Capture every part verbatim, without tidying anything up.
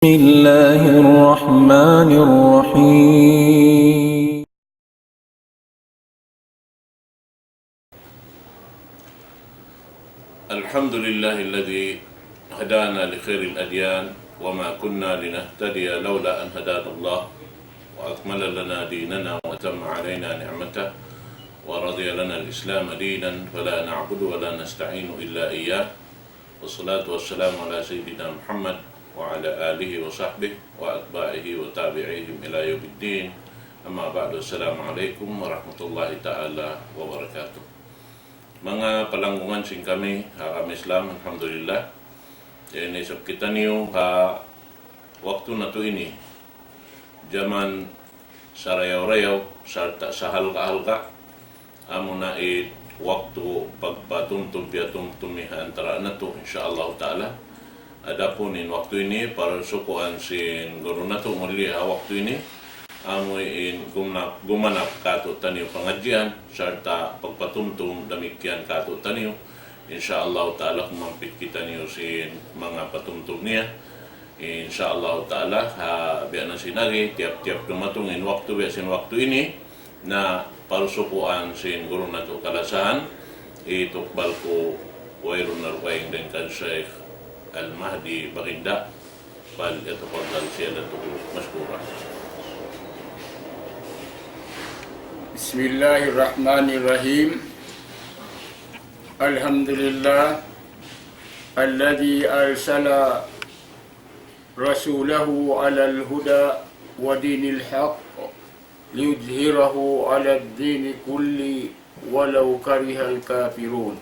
الله الرحمن الرحيم. الحمد لله الذي هدانا لخير الأديان وما كنا لنهتدي لولا أن هدانا الله وأكمل لنا ديننا وأتم علينا نعمته ورضي لنا الإسلام دينا فلا نعبد ولا نستعين إلا إياه والصلاة والسلام على سيدنا محمد وعلى آله وصحبه وأتباعه وتابعيهم إلى يوم الدين. أما بعد، السلام عليكم ورحمة الله تعالى وبركاته. Manga palanggungan sin kami, ha agama Islam, alhamdulillah. Ini isab kitaniyu ha waktu natu' ini. Jaman sarayaw-rayaw, sarta' sahalga'-halga'. Amuna in waktu pagpatumtum, piyatumtum ha antara natu', insya Allah ta'ala. Adapun in waktu ini, parsukuan sin guru natu' mulia ha waktu ini, amu in gumna-, gumanap kātu'niyu pangadjian, sarta' pagpatumtum damikkiyan kātu'niyu. Insya Allah ta'ala, kumampit kitaniyu sin manga patumtum niya. Insya Allah ta'ala, ha, biya' na sin agi, tiyap-tiyap dumatung in waktu, biya' sin waktu ini, na parsukuan sin guru natu' kalasahan, itukbal ku wayruun na dugaing dayn kan Sheikh Al-Mahdi Baginda, فليتفضل سيادته مشكورا. بسم الله الرحمن الرحيم. الحمد لله الذي أرسل رسوله على الهدى ودين الحق ليظهره على الدين كله ولو كره الكافرون.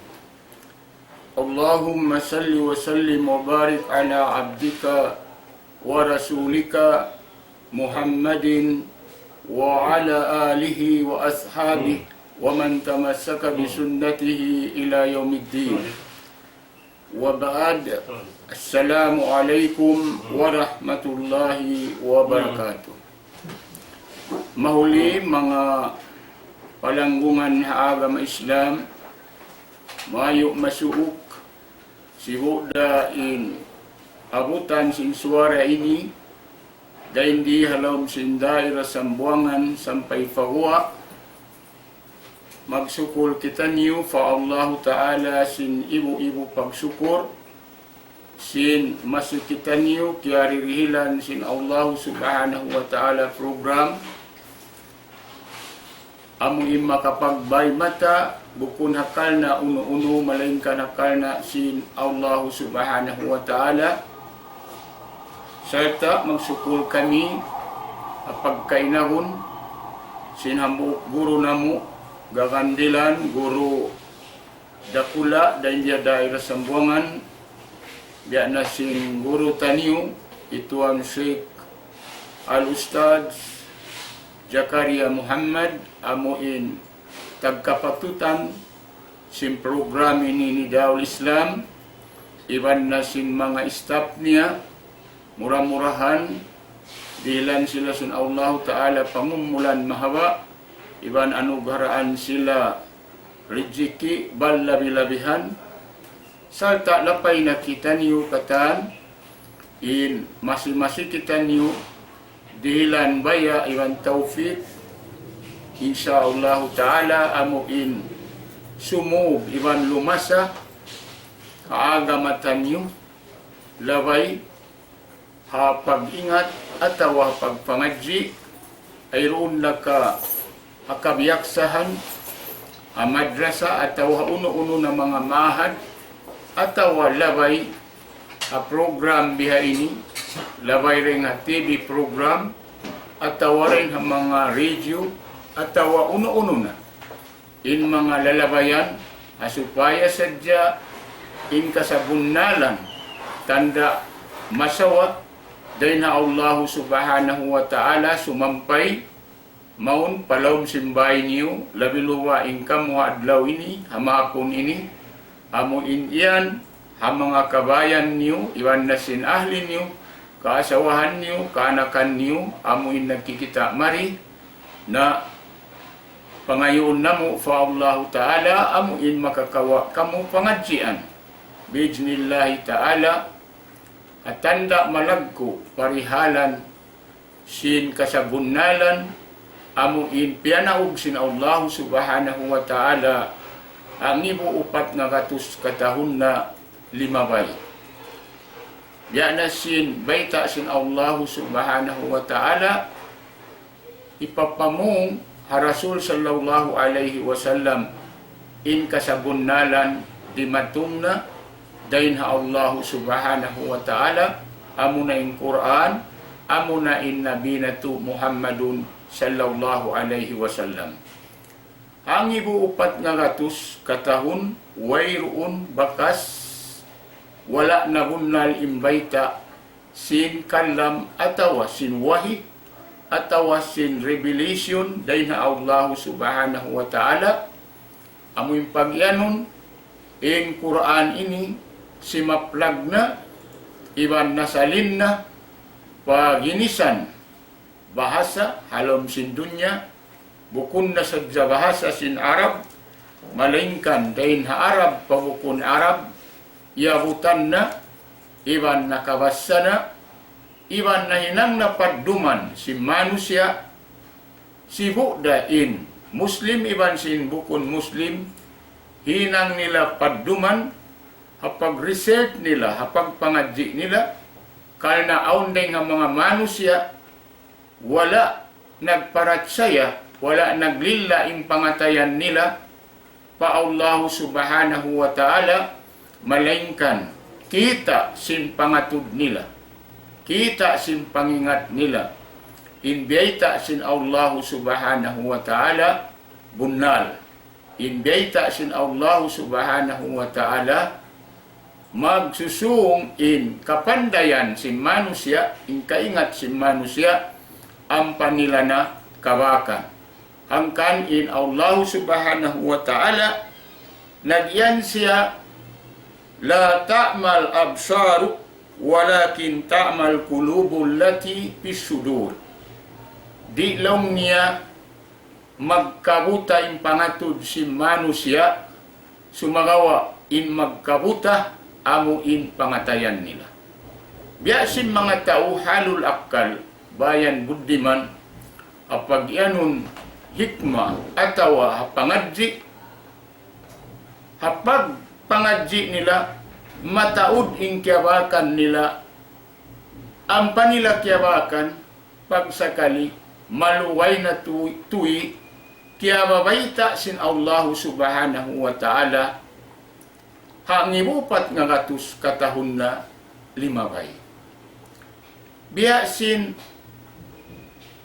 اللهم صل وسلم وبارك على عبدك ورسولك محمد وعلى آله وأصحابه ومن تمسك بسنته إلى يوم الدين. وبعد، السلام عليكم ورحمة الله وبركاته. Mahuli manga palanggungan ha agama Islam, mayu' masuuk, sibu' da in abutan sin suwara ini, dayn di ha lawm sin daira Sambuwangan sampay pa guwa', magsukul kitaniyu pa Allahu Ta'ala sin ibu-ibu pagsukul, sin masi kitaniyu kiyaririhilan sin Allahu Subhanahu wa Ta'ala program, amu in makapagbay mata, bukun ha karna' unu-unu, malaingkan ha karna' sin Allahu Subhanahu wa Ta'ala. Sarta' magsukul kami ha pagkainagun sin hambuuk guru namu', gagandilan, guru dakula' dayn ha daira Sambuwangan, biya' na sin guru taniyu, hi Tuan Sheikh Al-Ustadz Zakaria Muhammad, amu in tagkapatutan sin program ini, Nidaul Islam, iban na sin manga staff niya, mura-murahan, dihilan sila sin Allahu Ta'ala pangumulan mahaba', iban anugaraan sila rijiki' balabi-labihan, sarta' lapay na kitaniyu katan, in masi-masi kitaniyu dihilan baya' iban tawfik, insya Allahu Ta'ala, amu in sumūb iban lumasa ha agama taniyu, labay ha pag-ingat atawa ha pagpangadji', ayruun na ka ha kabiyaksahan, ha madrasa atawa ha unu-unu na manga ma'had, atawa labay ha program biha ini, labay dayn ha T V program, atawa dayn ha manga radio, atawa unu-unu na. In manga lalabayan, ha supaya sadja in kasabunnalan, tanda' masawa, dayn ha Allahu Subhanahu wa Ta'ala sumampay mawn pa lawm sin bāy niyu, labi-labi in kamu ha adlaw ini, ha mahapun ini, amu in yan, ha manga kabayan niyu, iban na sin ahli niyu, kaasawahan niyu, kaanakan niyu, amu in nagkikita' mari, na pangayuun namu' pa Allahu Ta'ala, amu in makakawa' kamu pangadjian. Bi'idhnillahi Ta'ala, Hatanda malaggu' parihalan sin kasabunnalan, amu in piyanaug sin Allahu Subhanahu wa Ta'ala, hangibu upat ngagatus katahun na limabay. Biya' na sin bayta' sin Allahu Subhanahu wa Ta'ala, hipapamung ha Rasul sallallahu alayhi wasallam in kasabunnalan dimatung na dayn ha Allahu Subhanahu wa Ta'ala, amuna in Qur'an, amuna in Nabi natu' Muhammadun sallallahu alayhi wasallam. Hangibu upat ngagatus katahun, wayruun bakas, wala' nabunnal in bayta' sin kalam atawa sin wahi atawa sin revelation dayn ha Allahu Subhanahu wa Ta'ala, amu in pagiyanun, in Qur'an ini simaplag na, iban nasalin na, pa ginisan bahasa ha lawm sin dunya, bukun na sadja bahasa sin Arab, malaingkan dayn ha Arab pa bukun Arab, iyabutan na, iban nakabassa na, iban nahinang na padduman sin manusiya', sibu' da in Muslim iban sin bukun Muslim, hinang nila padduman, ha pag-research nila, ha pagpangadji' nila, karna' awn dayng ha manga manusiya', wala' nagparachaya, wala' naglilla' in pangatayan nila pa Allahu Subhanahu wa Ta'ala, malaingkan kita' sin pangatud nila, kita' sin pangingat nila, in biyayta' sin Allahu Subhanahu wa Ta'ala bunnal. In biyayta' sin Allahu Subhanahu wa Ta'ala magsusung in kapandayan sin manusiya', in kaingat sin manusiya', ampa nila na kabakan. Hangkan in Allahu Subhanahu wa Ta'ala nag-iyan siya, لا تعمى الأبصار ولكن تعمى القلوب التي في الصدور. Di' laung niya magkabuta in pangatud sin manusiya', sumagawa' in magkabuta amu in pangatayan nila. Biya' sin manga tau halul akkal, bayan buddiman, ha pagiyanun hikma atawa ha pangadji', ha pagpangadji' nila, mataud in kiyabakan nila, ampa nila kiyabakan, pagsakali, maluway na tu-, tuwi, kiyababayta' sin Allahu Subhanahu wa Ta'ala, hangibu upat ngagatus katahun na limabay. Biya' sin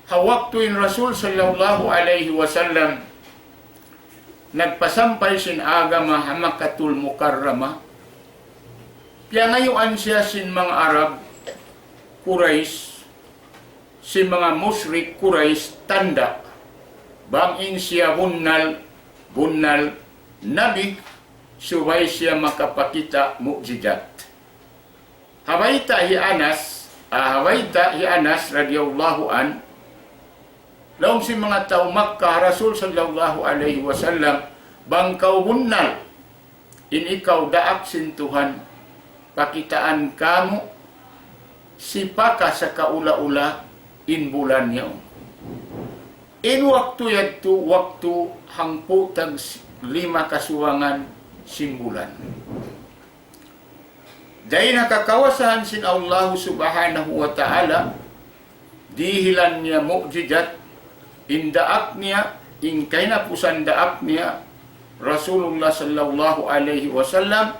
ha waktu in Rasul sallallahu alayhi wasallam nagpasampay sin agama ha Makkatul Mukarramah, piyangayuan siya sin manga Arab Quraysh, sin manga mushrik Quraysh tanda', bang in siya bunnal, bunnal Nabi, subay siya makapakita' mu'jizat. Ha bayta' hi Anas, ah, ha bayta' hi Anas radiyallahu an, laung sin manga tau Makkah ha Rasul sallallahu alayhi wasallam, bang kaw bunnal, in ikaw daak sin Tuhan, pakitaan kamu, sipaka sakaula-ula in bulan yaun. In waktu yadtu, waktu hangpu' tag lima kasubangan sin bulan. Dayn ha kakawasahan sin Allahu Subhanahu wa Ta'ala, dihilan niya mu'jizat, in daak niya, in kahinapusan daak niya, Rasulullah sallallahu alayhi wasallam,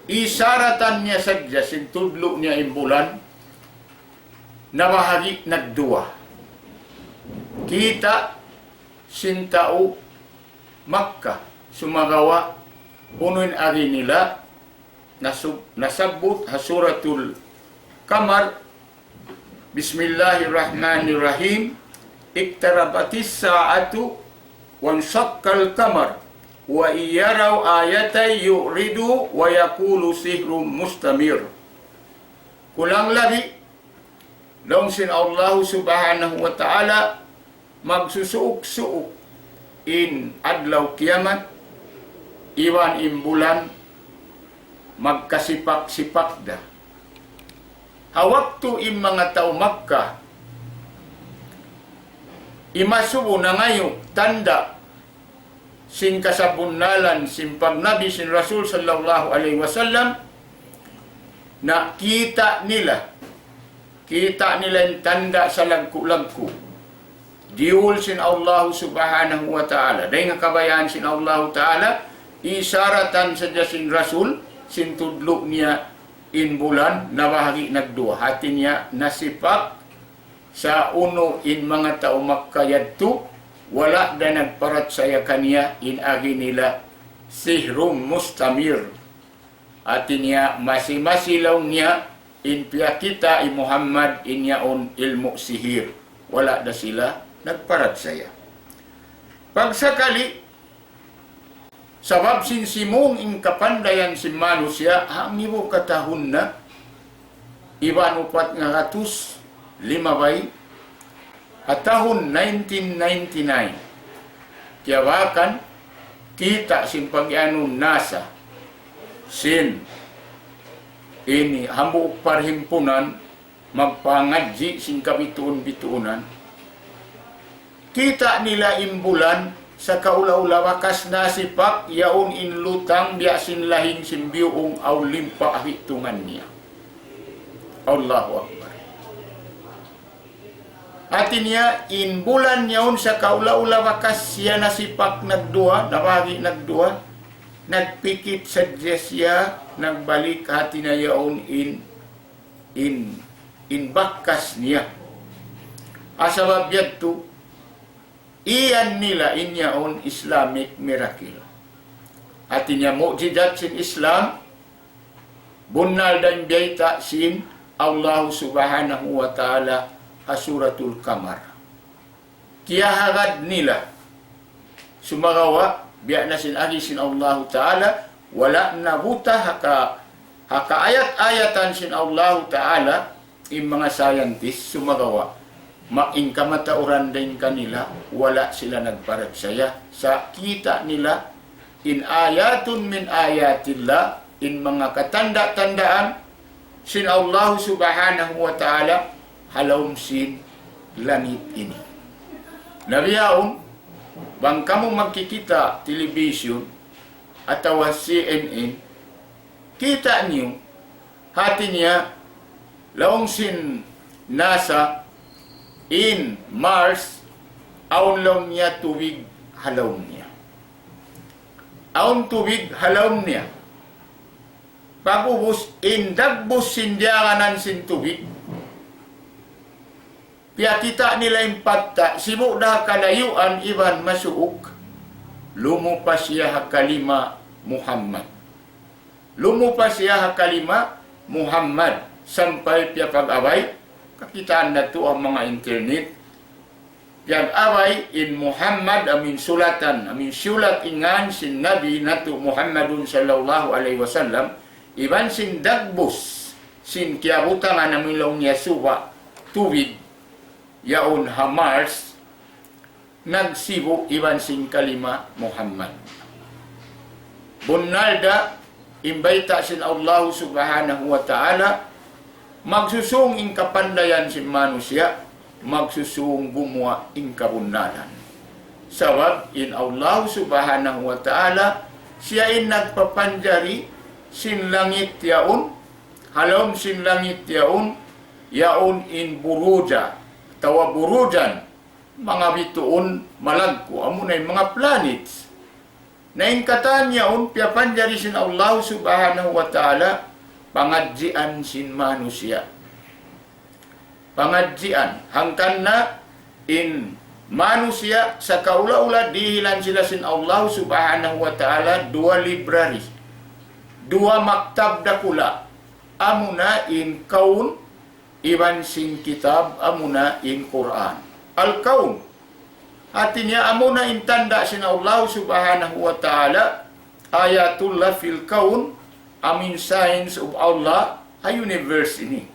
isaratan niya sadja sin tudlu' niya in bulan, nabahagi' nagduwa. Kita' sin tau Makkah, sumagawa' unu in agi nila, nasub-, nasabbut ha Suratul Qamar, بسم الله الرحمن الرحيم. اقتربت الساعة وانشق القمر وإن يروا آية يعرضوا ويقولوا سحر مستمر. Kulang labi, laung sin Allahu Subhanahu wa Ta'ala, magsusuuk-suuk in adlaw kiyamat, iban in bulan magkasipak-sipak da. Ha waktu in manga tau Makkah, imasubu nangayu' tanda' sin kasabunnalan sin pagnabi sin Rasul sallallahu alayhi wasallam, na kita' nila, kita' nila in tanda' salagku'-lagku'. Diyul sin Allahu Subhanahu wa Ta'ala. Dayn ha kabayaan sin Allahu Ta'ala, isaratan sadja sin Rasul, sin tudlu' niya in bulan, nabahagi' nagduwa. Hati niya, nasipak sa' unu in manga tau Makkah yadtu, wala' da nagparachaya kaniya, in agi nila, sihrun mustamir. Hati niya, masi-masi laung niya, in piyakita' hi Muhammad in yaun ilmu' sihir. Wala' da sila nagparachaya. Pagsakali, sabab sin simung in kapandayan sin manusiya', hangibu katahun na, iban upat ngagatus limabay, ha tahun nineteen ninety-nine. Kiyabakan, kita' sin pag-iyanun NASA, sin ini hambuuk parhimpunan, magpangadji' sin kabituun-bituunan. Kita' nila in bulan, sakaula-ula bakas nasipak, yaun in lutang, biya' sin lahing sin biyuung, awn limpa hitungan niya. Allahu Akbar. Hati niya, in bulan yaun sakaula-ula bakas siya nasipak nagduwa, nabahagi' nagduwa, nagpikit sadja siya, nagbalik hati niya yaun in, in, in bakas niya. Sabab yadtu, iyan nila in yaun Islamic miracle. Hati niya mu'jizat sin Islam, bunnal da in biyayta' sin Allahu Subhanahu wa Ta'ala ha Suratul Qamar. Kiyahagad nila. Sumagawa', biya' na sin agi sin Allahu Ta'ala, wala' nabuta ha ka-, ha kaayat-ayatan sin Allahu Ta'ala, in manga scientist, sumagawa', ma-, in kamatauran dayn kanila, wala' sila nagparachaya. Sa' kita' nila, in ayatun min ayatillah, in manga katanda-tandaan sin Allahu Subhanahu wa Ta'ala, ha lawm sin langit ini. Na bihaun, bang kamu magkikita' television atawa C N N, kita' niyu, hati niya, laung sin NASA, in Mars, awn laung niya tubig ha lawm niya. Awn tubig ha lawm niya. Pag'ubus, in dagbus sin diyaganan sin tubig, piyakita' nila in patta', sibu' da ha kalayuan iban masuuk, lumupa siya ha kalima Muhammad. Lumupa siya ha kalima Muhammad. Sampay piyapag-abay, kakitaan natu' ha manga internet, piyag-abay in Muhammad amun sulatan, amun sulat in ngan sin Nabi natu' Muhammadun sallallahu alayhi wasallam, iban sin dagbus, sin kiyabutangan amun laung niya suba', tubig, yaun ha Mars, nagsibu' iban sin kalima Muhammad. Bunnal da in bayta' sin Allahu Subhanahu wa Ta'ala, magsusūng in kapandayan sin manusiya', magsusūng gumuwa' in kabunnalan. Sabab in Allahu Subhanahu wa Ta'ala, siya in nagpapanjari sin langit yaun, ha lawm sin langit yaun, yaun in buruja, atawa burujan, manga bituun malaggu', amuna in manga planets. Na in katan yaun piyapanjari sin Allah Subhanahu wa Ta'ala, pangadjian sin manusiya'. Pangadjian, hangkan na in manusiya' sakaula-ula dihilan sila sin Allah Subhanahu wa Ta'ala duwa library, duwa maktab dakula', amuna in kawn iban sin kitab amuna in Qur'an. Al-Kawn. Hati niya amuna in tanda' sin Allah Subhanahu wa Ta'ala, ayatullah fil kawn, amun signs of Allah, ha universe ini.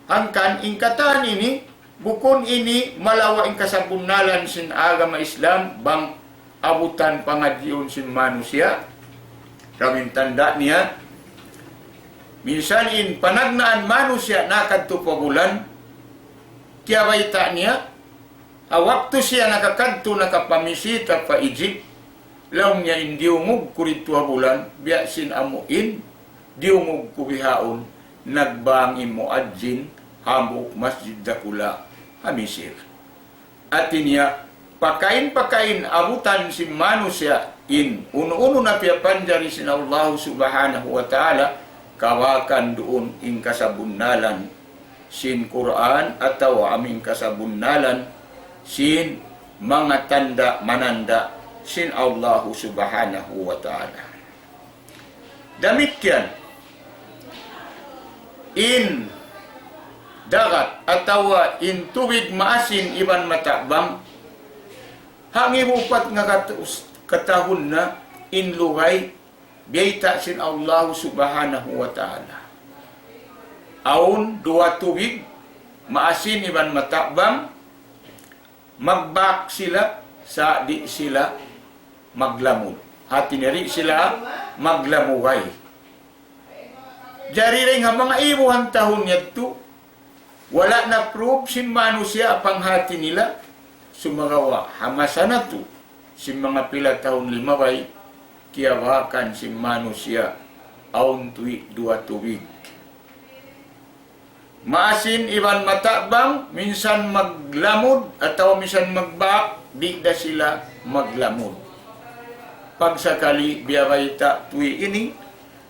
Hangkan in katan ini, bukun ini malawa' in kasabunnalan sin agama Islam, bang abutan pangadjiun sin manusiya', kami tanda' niya, Minsan in panagnaan manusiya' nakadtu pa bulan, kiyabayta' niya, ha waktu siya nakakadtu nakapamisita pa Egypt, laung niya in diyungug ku didtu ha bulan, biya' sin amu in diyungug ku bihaun, nagbang in muadzin, hambuuk masjid dakula' ha Misir. Hati niya, pakain-pakain abutan sin manusiya' in unu-unu na piyapanjari sin Allahu Subhanahu wa Ta'ala, kawakan duun in kasabunnalan sin Qur'an atawa amu in kasabunnalan sin manga tanda' mananda' sin Allahu Subhanahu wa Ta'ala. Damikkiyan in dagat atawa in tubig maasin iban matabang, hangibu upat nga katus-, katahun na in lugay biyayta' sin Allahu Subhanahu wa Ta'ala. Awn duwa tubig, maasin iban matabang, magbak sila, sa' di' sila maglamud. Hati niya di' sila maglamugay. Jari dayn ha manga ibuhan tahun yadtu, wala' na-prove sin manusiya' panghati nila, sumagawa' ha masa natu', sin manga pila tahun limabay, kiyabakan sin manusiya' awn tuwi' duwa tubig. Maasin iban matabang, minsan maglamud atawa minsan magbak, di' da sila maglamud. Pagsakali biyabayta' tuwi' ini,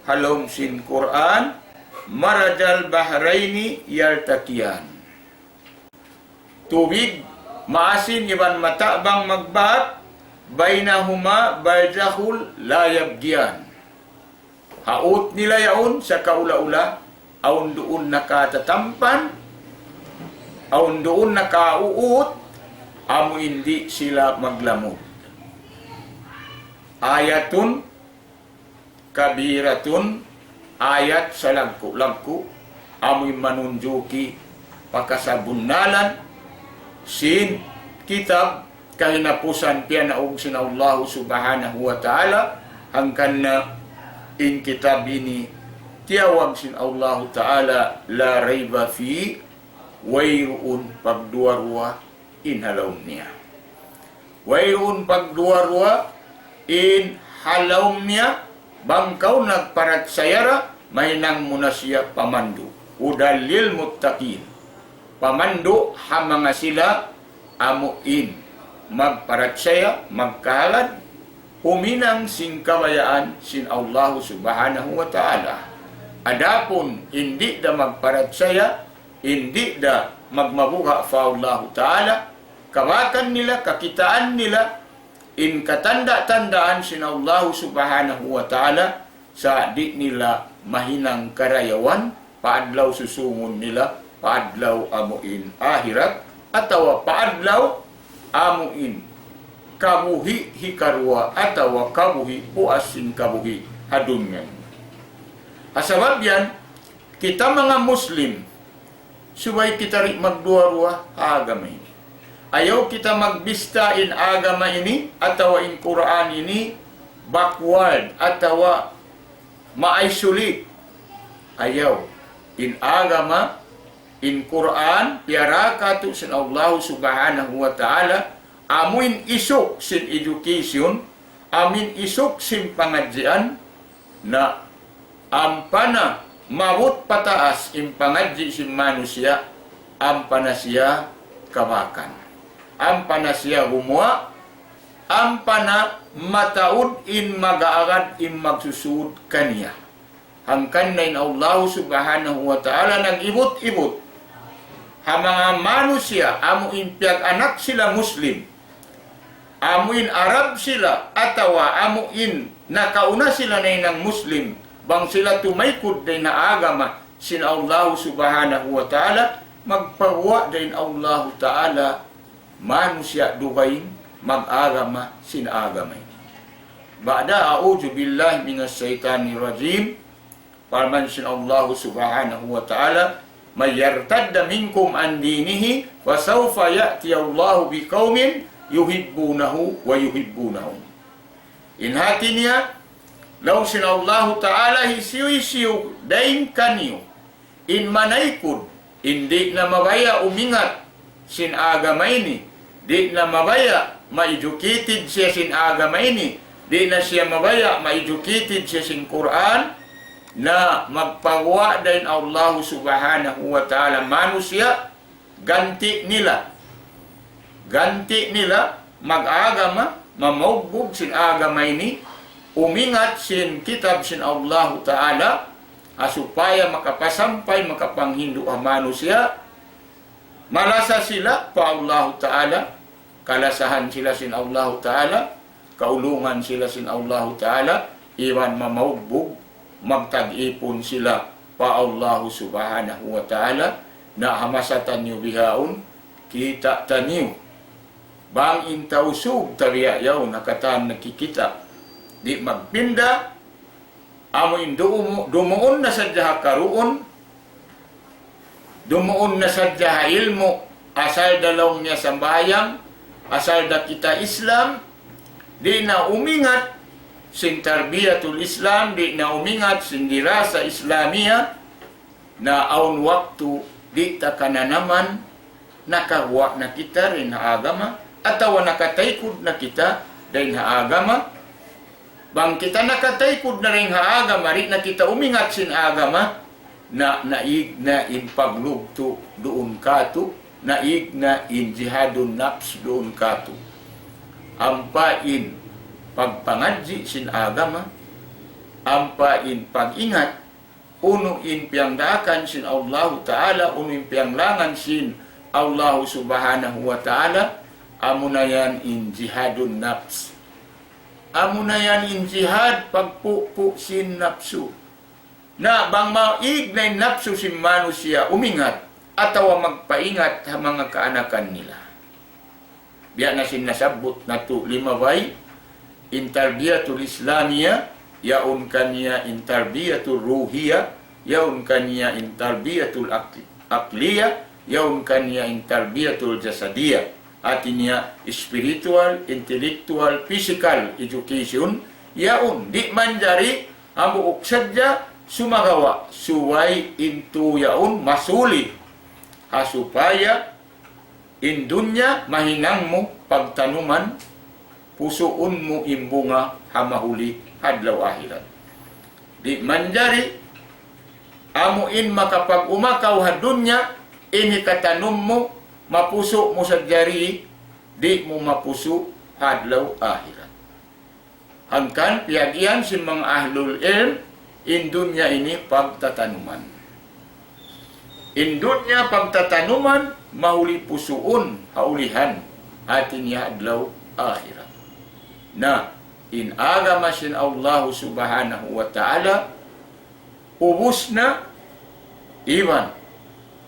ha lawm sin Qur'an, مرج البحرين يلتقيان. Tubig, maasin iban matabang magbak, بينهما برزخ لا يبغيان. Ha ut nila yaun, sakaula-ula, awn duun nakatatampan, awn duun nakauut, amu in di' sila maglamud. آية كبيرة, ayat salagku'-lagku', amu in manunjuki pa kasabunnalan sin kitab kahinapusan piyanaug sin Allahu Subhanahu wa Ta'ala, hangkan na in kitab ini tiyawag sin Allahu Ta'ala لا ريب فيه, wayruun pagduwa-ruwa in ha lawm niya. Wayruun pagduwa-ruwa in ha lawm niya, bang kaw nagparachaya ra, mahinang mu na siya pamandu'. هدى للمتقين. Pamandu' ha manga sila amu in magparachaya, magkahagad, huminang sin kabayaan sin Allahu Subhanahu wa Ta'ala. Adapun in di' da magparachaya, in di' da magmabuga' pa Allahu Ta'ala, kabakan nila, kakitaan nila, in katanda'-tandaan sin Allahu Subhanahu wa Ta'ala, sa' di' nila mahinang karayawan pa adlaw susungun nila, pa adlaw amu in akhirat, atawa pa adlaw amu in kabuhi' hikaruwa, atawa kabuhi' puas sin kabuhi' ha dunya. Ha sabab yan, kita manga Muslim, subay kita di' magduwa-ruwa ha agama ini. Ayaw kita magbista in agama ini atawa in Qur'an ini backward atawa ma-isolate. Ayaw. In agama, in Qur'an, piyara katu' sin Allahu Subhanahu wa Ta'ala, amu in isuk sin education, amu in isuk sin pangadjian, na ampa na maabut pataas in pangadji' sin manusiya', ampa na siya kabakan. Ampa na siya gumuwa', ampa na mataud in mag-aagad, in magsusud kaniya. Hangkan na in Allahu Subhanahu wa Ta'ala nag-ibut-ibut ha manga manusiya', amu in piyag-anak sila Muslim, amu in Arab sila, atawa amu in nakauna sila nahinang Muslim, bang sila tumaykud dayn ha agama sin Allahu Subhanahu wa Ta'ala, magpaguwa' da in Allahu Ta'ala manusiya' dugaing mag-agama sin agama ini. Ba'da أعوذ بالله من الشيطان الرجيم, parman sin Allahu Subhanahu wa Ta'ala, من يرتد منكم عن دينه فسوف يأتي الله بقوم يحبونه ويحبونه. In hati niya, Laung sin Allahu Ta'ala, hisiyu-siyu dayn kaniyu in manaykud, in di' na mabaya' umingat sin agama ini, di' na mabaya' ma-educated siya sin agama ini, di' na siya mabaya' ma-educated siya sin Qur'an, na magpaguwa' dayn Allahu Subhanahu wa Ta'ala manusiya', ganti' nila. Ganti' nila mag-agama, mamaugbug sin agama ini, umingat sin kitab sin Allahu Ta'ala, ha supaya makapasampay, makapanghindu' ha manusiya', malasa sila pa Allahu Ta'ala, kalasahan sila sin Allahu Ta'ala, kaulungan sila sin Allahu Ta'ala, iban mamaugbug, magtag-ipun sila pa Allahu Subhanahu wa Ta'ala, na ha masa taniyu bihaun, kita' taniyu. Bang in Tausug tabiya' yaun, ha katan nakikita', di' magpinda, amu in dumu-, dumuun na sadja ha karuun, dumuun na sadja ha ilmu', asal da laung niya sambahayang, asal da kita Islam, di' na umingat sin tarbiyatul Islam, di' na umingat sin dirasa Islamiyah, na awn waktu di' ta kananaman, nakaguwa' na kita dayn ha agama, atawa nakataykud na kita dayn ha agama. Bang kita nakataykud na dayn ha agama, di' na kita umingat sin agama, na naig na in paglugtu' duun katu', naig na in jihadun nafs duun katu'. Ampa in pagpangadji' sin agama, ampa in pag-ingat, unu in piyangdaakan sin Allahu Ta'ala, unu in piyanglangan sin Allahu Subhanahu wa Ta'ala, amuna yan in jihadun nafs. Amuna yan in jihad pagpupu' sin napsu. Na bang maig na in napsu sin manusiya' umingat, atawa magpaingat ha manga kaanakan nila. Biya' na sin nasabbut natu' limabay, in tarbiyatul Islamiyah, yaun kaniya in tarbiyatul ruhiyah, yaun kaniya in tarbiyatul ak-, akliyah, yaun kaniya in tarbiyatul jasadiyah. Hati niya spiritual, intellectual, physical education, yaun di' manjari hambuuk sadja sumagawa' subay in tū yaun masulih. Ha supaya in dunya mahinang mu pagtanuman, pusuun mu in bunga ha mahuli ha adlaw ahirat. Di' manjari amu in makapag-umakaw ha dunya, in hikatanum mu, mapusu' mu sadja di', di' mu mapusu' ha adlaw ahirat. Hangkan piyag-iyan sin manga ahlul ilm, in dunya ini pagtatanuman. In dunya pagtatanuman, mahuli pusuun, ha ulihan, hati niya adlaw ahirat. Na, in agama sin Allahu Subhanahu wa Ta'ala, ubus na, iban,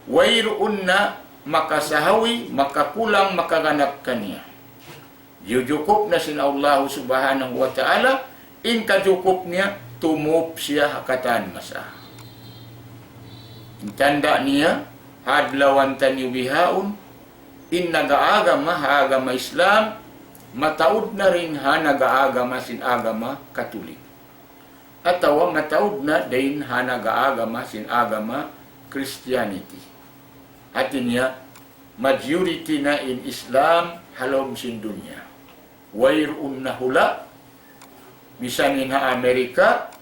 wayruun na makasahawi, makakulang, makaganap kaniya. Jujukup na sin Allahu Subhanahu wa Ta'ala, in kajukup niya, tumup siya ha katan masa. In tanda' niya, ha adlawan taniyu bihaun, in nag-aagama ha agama Islam, mataud na dayn ha nag-aagama sin agama Katolik. Atawa mataud na dayn ha nag-aagama sin agama Christianity. Hati niya, majority na in Islam ha lawm sin dunya. Wayruun na hula', misan in ha Amerika,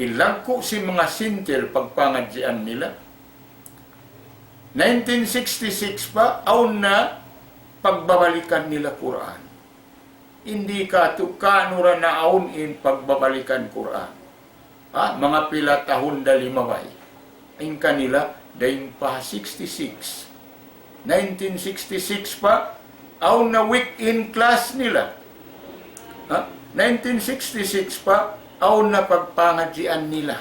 in lagku' sin manga center pagpangadjian nila. Nineteen sixty-six pa, awn na pagbabalikan nila Qur'an. Di' katu' kunu' ra naawn in pagbabalikan Qur'an. Ha, manga pila tahun da limabay. In kanila, dayn pa sixty-six. Nineteen sixty-six pa, awn na week-in class nila. Ha? Nineteen sixty-six pa, awn na pagpangadjian nila.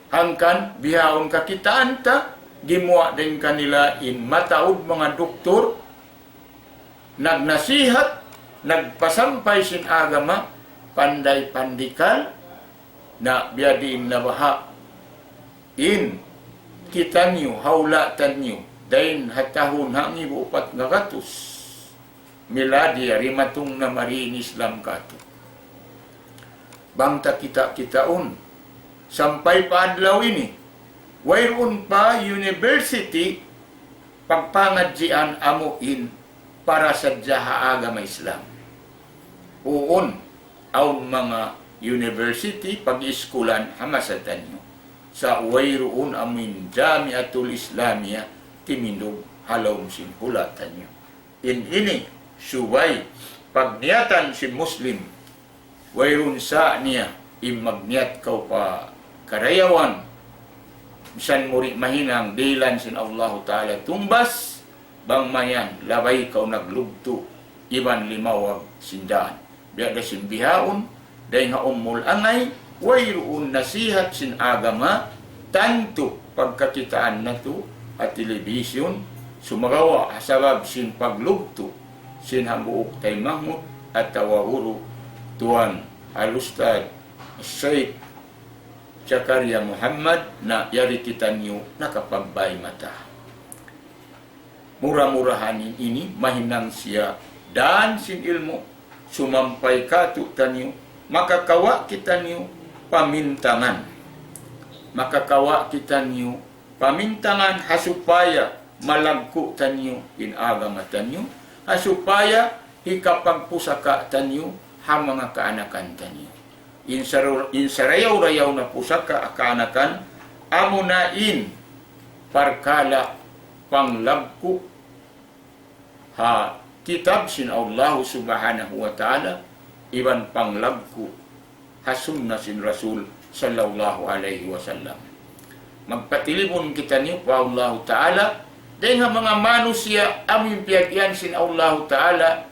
Hangkan, bihaun kakitaan ta, gimuwa' dayn kanila in mataud manga doktor, nagnasihat, nagpasampay sin agama, panday pandikal, na biya' diin na baha' in kitaniyu, ha hula' taniyu, dayn ha tahun hangibu upat ngagatus miladiya, dimatung na mari in Islam katu'. Bang ta kita-kitaun, sampay pa adlaw ini, wayruun pa university pagpangadjian amu in para sadja ha agama Islam. Uun, awn manga university pag-iskulan ha masa taniyu. Sa' wayruun amu in Jamiatul Islamiyah timindug ha lawm sin hula' taniyu. In ini, subay pagniyatan sin Muslim. Wayruun sa' niya in magniyat kaw pa karayawan, misan mu di' mahinang dihilan sin Allahu Ta'ala tungbas, bang mayan labay kaw naglugtu' iban limawag sin dān. Biya' da sin bihaun, dayn ha umul angay, wayruun nasihat sin agama, tantu pagkakitaan natu' ha television, sumagawa' ha sabab sin paglugtu' sin hambuuk taymanghud atawa guru, tuwan al-Ustadz Sheikh Zakaria Muhammad, na yari kitaniyu nakapagbay mata. Mura-murahan in ini mahinang siya dān sin ilmu' sumampay kātu'niyu, makakawa' kitaniyu pamintangan. Makakawa' kitaniyu pamintangan ha supaya malagku' taniyu in agama taniyu, ha supaya hikapagpusaka' taniyu ha manga kaanakan taniyu. In saru-, in sarayaw-rayaw na pusaka' ha kaanakan, amuna in parkala' panglagku' ha kitab sin Allahu Subhanahu wa Ta'ala, iban panglagku' ha sunna sin Rasul sallallahu alayhi wasallam. Magpatilibun kitaniyu pa Allahu Ta'ala, dayn ha manga manusiya' amu in piyag-iyan sin Allahu Ta'ala,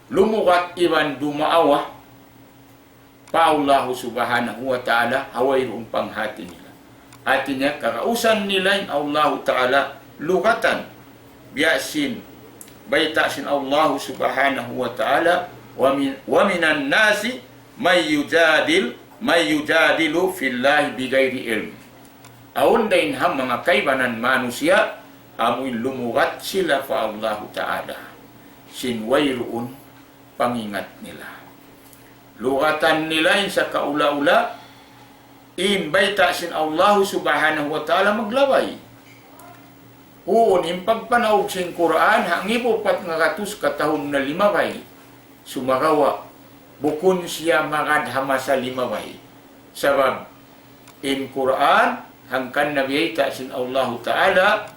lumugat iban dumaawa pa Allahu Subhanahu wa Ta'ala, ha wayruun panghati nila. Hati niya, kagausan nila in Allahu Ta'ala lugatan. Biya' sin bayta' sin Allahu Subhanahu wa Ta'ala, ومن، ومن الناس من يجادل، من يجادل في الله بغير علم. Awn dayn ha manga kaibanan manusiya', amu in lumugat sila pa Allahu Ta'ala sin wayruun pangingat nila. Lugatan nila in sakaula-ula, in bayta' sin Allahu Subhanahu wa Ta'ala maglabay. Huun in pagpanaug sin Qur'an, ha ngibu upat ngagatus ka tahun na limabay. Sumagawa', bukun siya magad ha masa limabay. Sabab, in Qur'an, hangkan na biyayta' sin Allahu Ta'ala,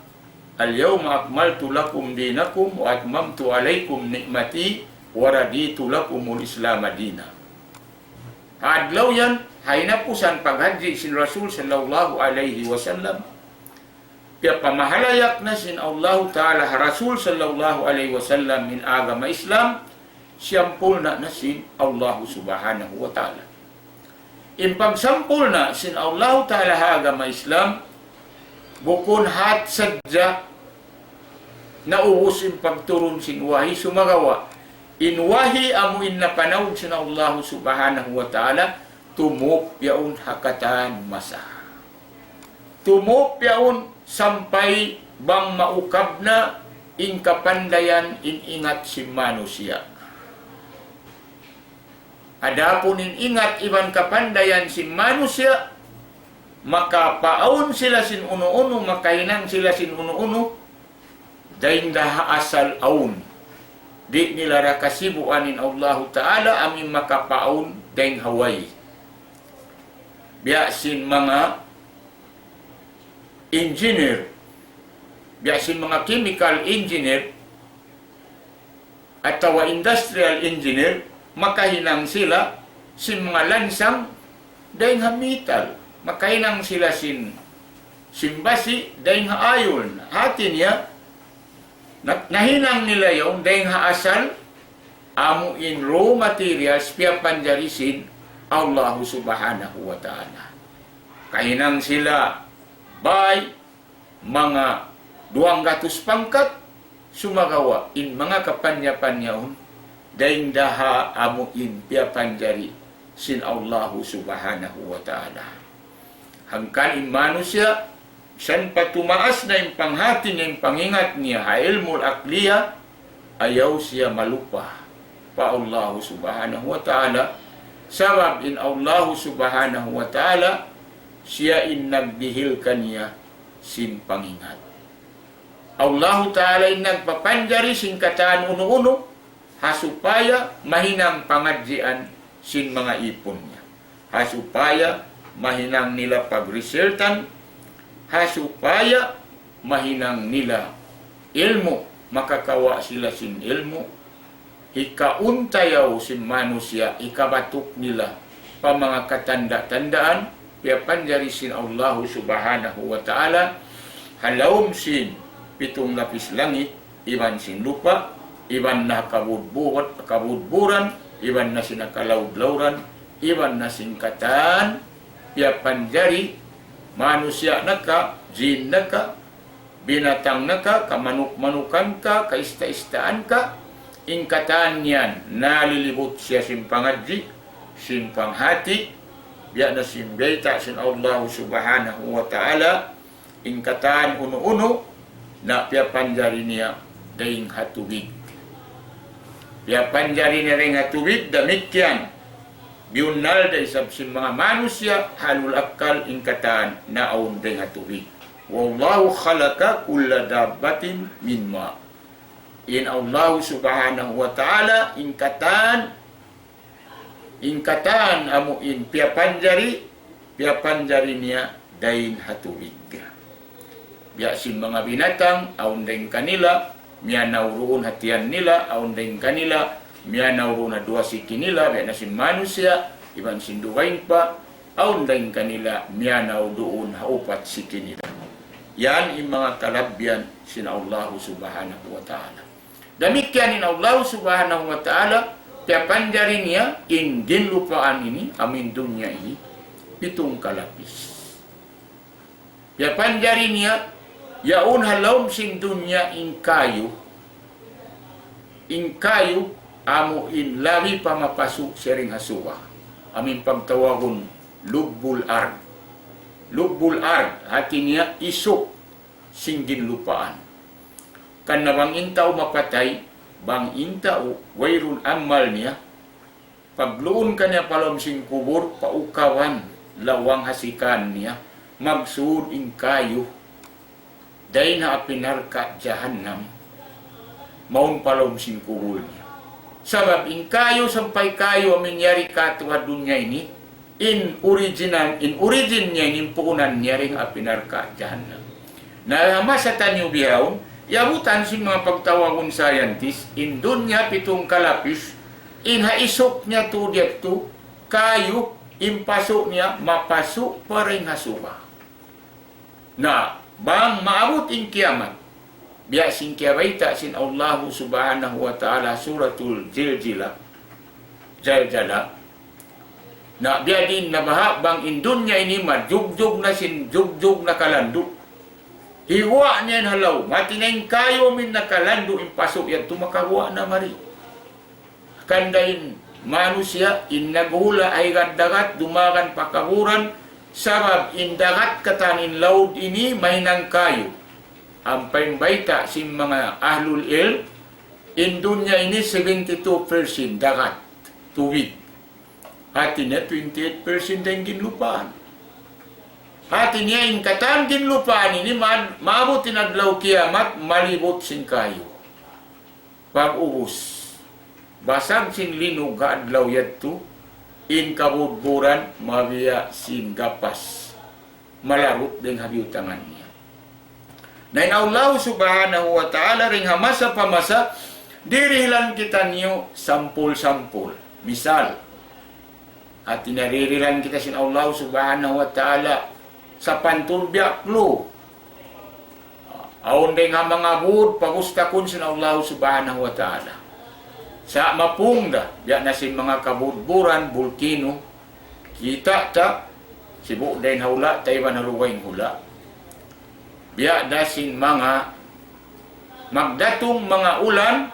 اليوم أكملت لكم دينكم وأتممت عليكم نعمتي ورضيت لكم الإسلام دينا. Ha adlaw yan, ha hinapusan paghadji' sin Rasul sallallahu alayhi wasallam, piyapamahalayak na sin Allahu Ta'ala ha Rasul sallallahu alayhi wasallam in agama Islam, siyampurna' na sin Allahu Subhanahu wa Ta'ala. In pagsampurna' sin Allahu Ta'ala ha agama Islam, bukun hat sadja naubus in pagturun sin wahi, sumagawa'. In wahi amu in napanaug sin Allahu Subhanahu wa Ta'ala, tumup yaun ha katan masa. Tumup yaun sampay bang maukab na in kapandayan in ingat sin manusiya'. Adapun in ingat iban kapandayan sin manusiya', makapaawn sila sin unu-unu, makahinang sila sin unu-unu, dayn da ha asal awn. Di' nila da kasibuan in Allahu Ta'ala amu in makapaawn dayn ha way. Biya' sin manga engineer, biya' sin manga chemical engineer, atawa industrial engineer, makahinang sila sin manga lansang dayn ha metal. Makahinang sila sin, sin basi' dayn ha iron. Hati niya, na-, nahinang nila yaun dayn ha asal, amu in raw materials piyapanjari sin Allahu Subhanahu wa Ta'ala. Kahinang sila bay, manga duwanggatus pangkat, sumagawa' in manga kapanyapan yaun, dayn da ha amu in piyapanjari sin Allahu Subhanahu wa Ta'ala. Hangkan in manusiya', misan pa tumaas na in panghati niya, in pangingat niya, ha ilmu' al-aqliya, ayaw siya malupa pa Allahu Subhanahu wa Ta'ala, Sabab in Allahu Subhanahu wa Ta'ala, siya in nagdihil kaniya sin pangingat. Allahu Ta'ala in nagpapanjari sin katan unu-unu, ha supaya mahinang pangadjian sin manga ipun niya. Ha supaya mahinang nila pagrisiltan, ha supaya mahinang nila ilmu', makakawa' sila sin ilmu', hikauntayaw sin manusiya', hikabatuk nila pa manga katanda-tandaan, piyapanjari sin Allahu Subhanahu wa Ta'ala, ha lawm sin pitung lapis langit, iban sin lupa', iban na kabudburan, kabudburan, iban na sin kalaud-lauran, iban na sin katan, piyapanjari manusiya' na ka, jin na ka, binatang na ka, kamanuk-manukan ka, kaista-istaan ka, in katan yan, nalilibut siya sin pangadji', sin panghati, biya' na sin bayta' sin Allahu Subhanahu wa Ta'ala, in katan unu-unu, na piyapanjari niya dayn ha tubig. Piyapanjari niya dayn ha tubig, damikkiyan. Biyunnal da isab sin manga manusiya', ahlul akkal, in katan naawn dayn ha tubig. وَاللَّهُ خَلَقَ كُلَّ دَابَّةٍ مِنْ مَاءٍ. In Allahu Subhanahu wa Ta'ala, in katan, in katan amu in piyapanjari, piyapanjari niya dayn ha tubig. Biya' sin manga binatang, awn dayn kanila, miyanaw duun ha tiyan nila, awn dayn kanila, miyanaw duun ha duwa siki nila, biya' na sin manusiya', iban sin dugaing pa, awn dayn kanila, miyanaw duun ha upat siki nila. Yan in manga kalabbihan sin Allahu Subhanahu wa Ta'ala. Damikkiyan in Allahu Subhanahu wa Ta'ala, piyapanjari niya in ginlupaan ini, amu in dunya ini, pitung kalapis. Piyapanjari niya, yaun ha lawm sin dunya in kayu, in kayu, amu in labi pa mapasu' siya dayn ha suga. Amu in pagtawagun lubbul ard. Lubbul ard, hati niya isuk sin ginlupaan. Karna' bang in tau mapatay, bang in tau wayruun amal niya, pagluun kaniya pa lawm sin kubul, paukaban, lawang ha sikan niya, magsud in kayu dayn ha api narka' jahannam, mawn pa lawm sin kubul niya. Sabab in kayu, sampay kayu amu in yari katu' ha dunya ini, in original, in origin niya, in puunan niya dayn ha api narka' jahannam. Na ha masa taniyu bihaun, iyabutan sin manga pagtawagun scientist, in dunya pitung kalapis, in ha isuk niya tuud yadtu, kayu, in pasu' niya, mapasu' pa dayn ha suga. Na, bang maabut in kiyamat, biya' sin kiyabayta' sin Allahu Subhanahu wa Ta'ala, Suratul Zilzila, Zalzala. Na, biya' diin na baha' bang in dunya ini majugjug na sin jugjug nakalandu'. Higuwa' niya in ha lawm, hati niya in kayu amu in nakalandu', in pasu' yadtu makaguwa' na mari. Hangkan da in manusiya', in naghula' ha higad dagat, dumagan pa kaburan, sabab in dagat katan in laud ini mahinang kayu. Ampa in bayta' sin manga ahlul ilm, in dunya ini seventy-two percent dagat, tubig. Hati niya twenty-eight percent da in ginlupaan. Hati niya in katan ginlupaan ini ma-, maabut in adlaw kiyamat, malibut sin kayu. Pag'ubus, basag sin linug ha adlaw yadtu, in kabudburan mabiya' sin gapas, malarut dayn ha biyutangan niya. Na in Allah Subhanahu wa Ta'ala dayn ha masa pa masa, dirihilan kitaniyu sampul-sampul. Misal, hati niya dirihilan kita sin Allah Subhanahu wa Ta'ala sapantun biya' klu. Awn dayn ha manga būd, pagustakun sin Allah Subhanahu wa Ta'ala. Sa' mapung da, biya' na sin manga kabudburan, bulkinu, kita' ta, sibu' dayn ha hula', ta iban ha dugaing hula'. Biya' da sin manga magdatung manga ulan,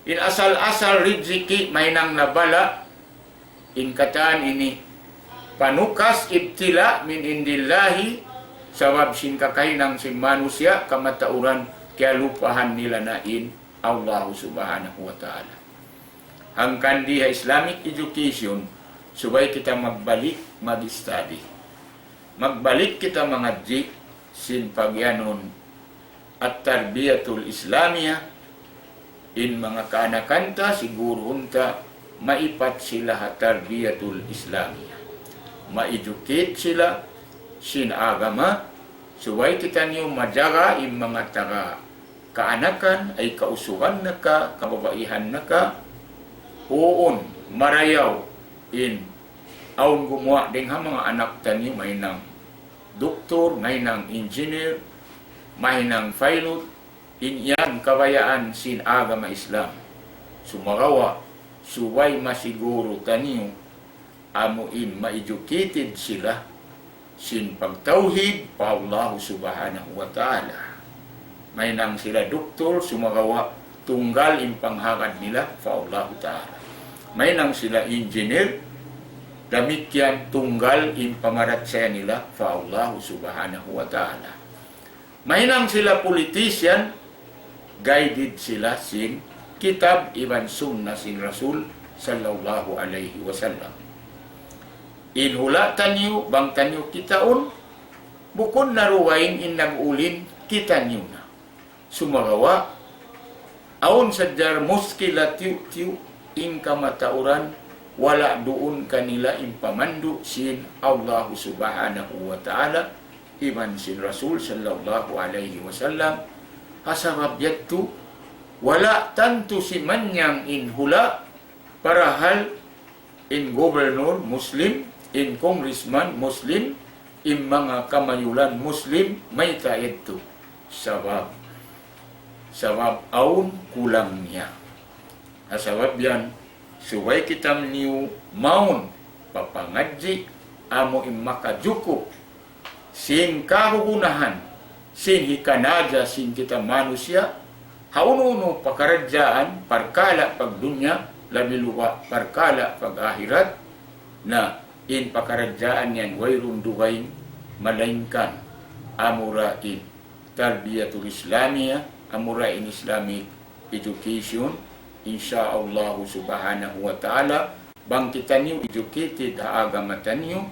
in asal-asal rijiki' mahinang na bala', in katan ini panukas ibtila' min indillahi, sabab sin kakahinang sin manusiya' kamatauran kiyalupahan nila na in Allahu Subhanahu wa Ta'ala. Hangkan di ha Islamic education, Subay kita magbalik mag-study. Magbalik kita mangadji' sin pagiyanun at-tarbiyatul Islamiyah, in manga kaanakan ta, siguruhun ta maipat sila ha tarbiyatul Islamiyah. Ma-educate sila sin agama, subay kitaniyu majaga in manga taga kaanakan, ay kausugan na ka, kababaihan na ka, huun, marayaw, in awn gumuwa' dayng ha manga anak taniyu mahinang doktor, mahinang engineer, mahinang pilot, in yan kabayaan sin agama Islam. Sumagawa', subay masiguru taniyu, amu in ma-educated sila sin pagtawhid pa Allahu Subhanahu wa Ta'ala. Mahinang sila doktor, sumagawa' tunggal in panghagad nila pa Allahu Ta'ala. Mahinang sila engineer, damikkiyan tunggal in pamarachaya nila pa Allahu Subhanahu wa Ta'ala. Mahinang sila politician, guided sila sin kitab iban sunnah sin Rasul sallallahu alayhi wasallam. In hula' taniyu, bang taniyu kitaun, bukun na dugaing in nag-ulin, kitaniyu na. Sumagawa', awn sadja muskila tiyu'-tiyu' in kamatauran, wala' duun kanila in pamandu' sin Allahu Subhanahu wa Ta'ala, iban sin Rasul sallallahu alayhi wasallam, ha sabab yadtu, wala' tantu simanyang in hula', parahal in gubernur Muslim, in congressman Muslim, in manga kamayulan Muslim, mayta' yadtu. Sabab, sabab awn kulang niya. Ha sabab yan, subay kitaniyu mawn pa pangadji', amu in makajukup sin kagunahan, sin hikanaja sin kita manusiya', ha unu-unu pakaradjaan, parkala' pagdunya, labi luba' parkala' pag-ahirat, na in pakaradjaan yan wayruun dugaing, malaingkan amura in tarbiyatul Islamiyah, amura in Islamic education, insya Allahu Subhanahu wa Ta'ala, bang kitaniyu educated ha agama taniyu,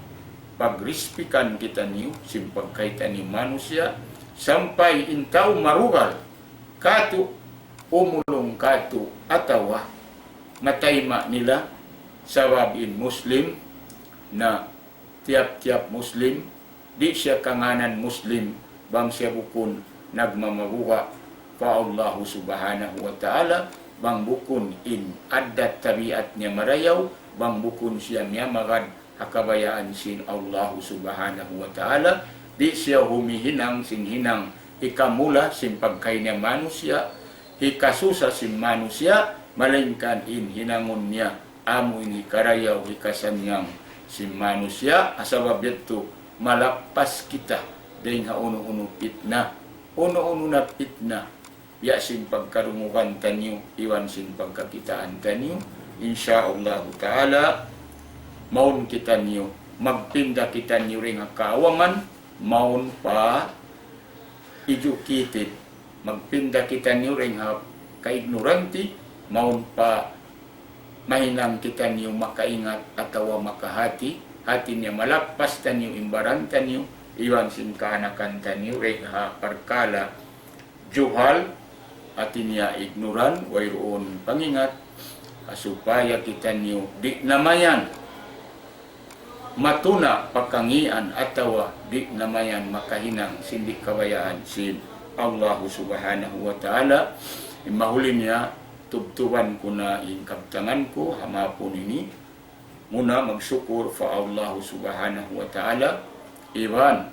pagrispikan kitaniyu, sin pagkahi taniyu manusiya', sampay in tau marugal, katu', umulung katu', atawa matayma' nila, sabab in Muslim na tiyap-tiyap Muslim, di' siya kangānan Muslim, bang siya bukun nagmamabuga' pa Allahu Subhanahu wa Ta'ala, bang bukun in addat tabiat niya marayaw, bang bukun siya miyamagad ha kabayaan sin Allahu Subhanahu wa Ta'ala, di' siya humihinang sin hinang hikamula sin pagkahi niya manusiya', hikasusa sin manusiya', malaingkan in hinangun niya amu in hikarayaw, hikasanyang sin manusiya', ha sabab yadtu malappas kita dayng ha unu-unu pitna, unu-unu na pitna, biya' sin pagkarungugan taniyu, iban sin pagkakitaan taniyu, insya Allahu Ta'ala, mawn kitaniyu, magpinda kitaniyu dayng ha kaawangan, mawn pa educated, magpinda kitaniyu dayng ha kaignorante, mawn pa mahinang kitaniyu makaingat atawa makahati, hati niya malappas taniyu in baran taniyu, iban sin kaanakan taniyu, dayng ha parkala' juhal, hati niya ignorant, wayruun pangingat, ha supaya kitaniyu di' na mayan matuna' pa kangīan atawa di' na mayan makahinang sin di' kabayaan sin Allahu Subhanahu wa Ta'ala. In mahuli niya, tubtuban ku na in kabtangan ku ha mahapun ini. Muna magsukur pa Allahu Subhanahu wa Ta'ala, iban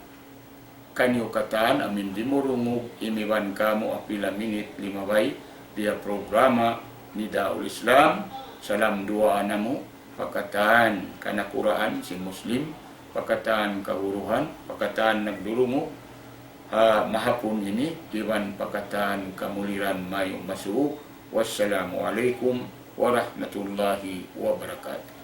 kaniyu katan amu in dimurungug imiban kamu ha pila minit limabay di ha programa Nidaul Islam. Salam duwaa namu' pa katan kanakuraan sin Muslim, pa katan kaguruhan, pa katan nagdurungug ha mahapun ini, iban pa katan kamuliran mayu' masuuk. Wassalamu alaykum warahmatullahi wabarakatuh.